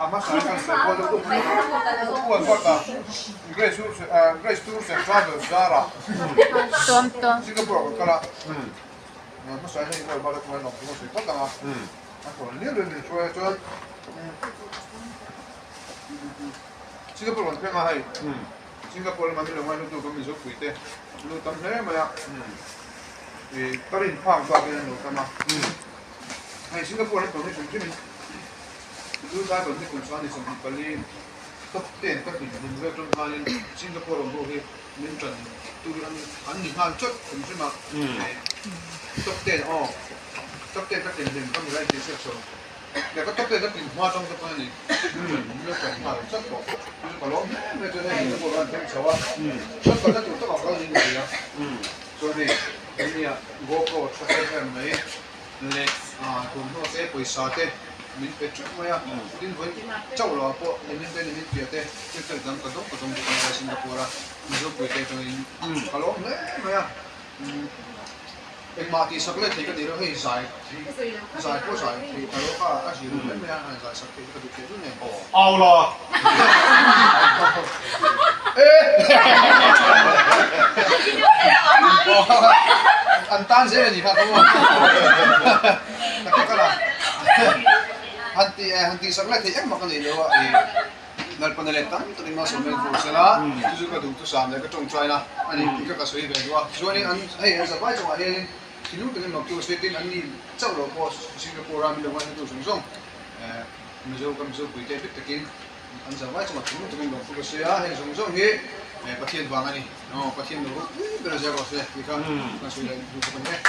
A hmasa kan sawi kual deuh deuh kual phawt a, Grace Grace Tours and Travels zarah Singapore ah kan kal a, hmasa hian hei kual bak atanga lawng chu kan sawi phawt ang a, a thawn liau liau min hruai a chuan Singapore kan thleng a hei Singapore lama min lo ngaihlu tu kan Mizo puite lu tam hle mai a, ka rin phak bak in an lo tam a, hei Singapore an tawm hi hrim hrim in. Zu zai ban hi kum sang ni 24 top ten ka hlim hlim vel ṭawng khanin Singapore awm ho hi min ṭan tu hi an ni nghal chawt kum hrim a top ten aw top ten ka hlim hlim ka mi lai tih hriat chho leh ka top ten ka hlim hma ṭawng te pawn a ni min lo ṭan nghal chawt tawh chu chu ka lawm hle mai chuan hei Singapore an thleng chho a chuan kalna tur takah kal niin ka hria chuan hei nia GoPro tha em em mai. Leh thawmhnaw te pawisa te min pe teuh mai a, tin vawi chauh lo ah pawh nimin te nimin piah te thil fel dang ka dawng ka dawng bawk a nia Singapore a Mizo pui te atangin ka lawm hle mai a, engmah tih sak leh thei ka ni lo hei zai thei zai pawh zai thei ka lo kha a zir hle mai a han zai sak theih te ka duh theih hlun em. Au la. An tan zel a ni kha ka maw ka kal a han ti han tih sak leh theih engmah ka nei lo a i Lalpana leh tam takin malsawm mai tur sela chu chu ka duh thusam leh ka tawngtaina a ni tih kha ka sawi ve duh a chuanin an hei an zavai chungah hianin thinlung takin lawmtu a sawi tin an ni chauh loh pawh Singapore a min lo ngaihna tur zawng zawng Mizo ka Mizo puite bik takin An zavai chungah thil lutuk in lawmthu ka sawi a, heng zawng zawng hi Pathian vang a ni. Aw, Pathian lo ropui ber a zia rawh se tih kha kan sawi leh duh bawk a ni e.